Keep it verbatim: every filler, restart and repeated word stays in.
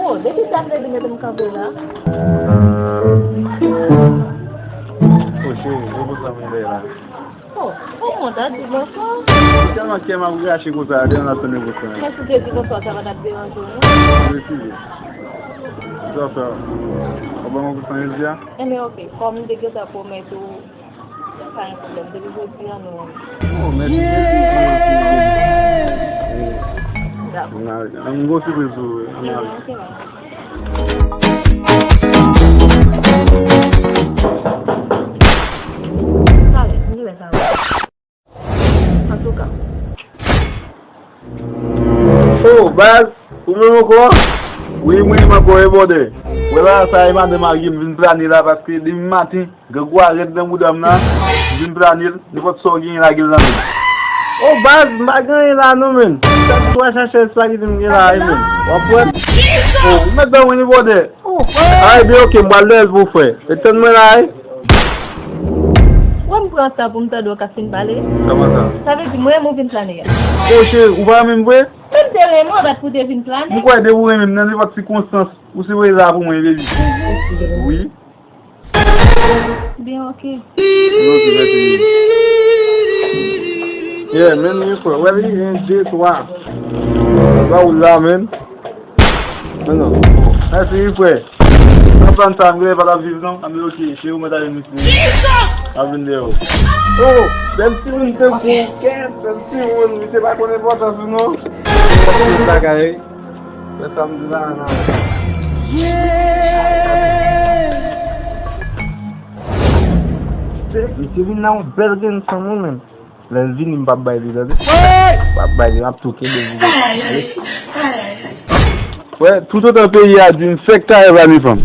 Oh, depi sa m te di mete m kanpe la. Oh, cheri, ou konsa mwen la. Oh, ou kontan di m sa? Tèlman kè m ap rache konsa, tèlman ap tande konsa. Men si w te di konsa, sa pa t ap deranje w, non? Wi, si. Sa fè. Ou ban mwen konsa jodi a? Enben, oke. Kòm m te gentan pwomèt ou, pa gen pwoblèm. Depi jodi a, nou. Oh, mèsi, mèsi, mèsi. Dakò. Ann gwo sipriz pou ou. Ann ale. Enben, oke, bye. Talè, m rive sa. Antouka. Oh, baz, ou menm ankò? Wi, mwen menm ankò, e bòdè. Wè la, sa e madanm marye m vin plane la, paske depi maten, grangou a rèd nan bouda m la, m vin plane l, nenpòt sa w genyen lage l nan men m. Oh, baz, m pa gen anyen la non, menn. Sa ki w a chache espageti m gen la, e menn. W ap wè. Oh, ou mèt ban mwen ni bòdè. Oh, frè. Ay, byen, oke, m pral dèyè l pou frè. E tann mwen la, e. Wè m pran tan pou m tande w k ap fin pale. Kòman sa? Sa vle di, mwen, mwen vin plane a. Oh, cheri, ou pa renmen m vre? Men m te renmen w, bat pou te vin plane. M kwè depi w renmen m, nan nenpòt sikonstans, ou sipoze la pou mwen, baby. Wi. Byen, oke. Ok, mèsi. Yeah, men wi, frè. Wè li, en, de, twa. Ba ou la, men. Non, non. Mèsi wi, frè. Sa pa sa, m genlè pa t ap viv, non. Anben, ok, se ou mwen ta vin misye. A vin dèyè ou. Oh, bèl timoun tankou ou, kè, bèl timoun, misye pa konn enpòtans ou, non. Tout bagay. Fè sa m di la, nan. Misye vin nan yon bèl grenn fanm, wi, menm. Lè l vini, m p ap bay li, tande. M p ap bay li, m ap tou kenbe li. Wè, toutotan peyi a di m fèk ta revani fanm.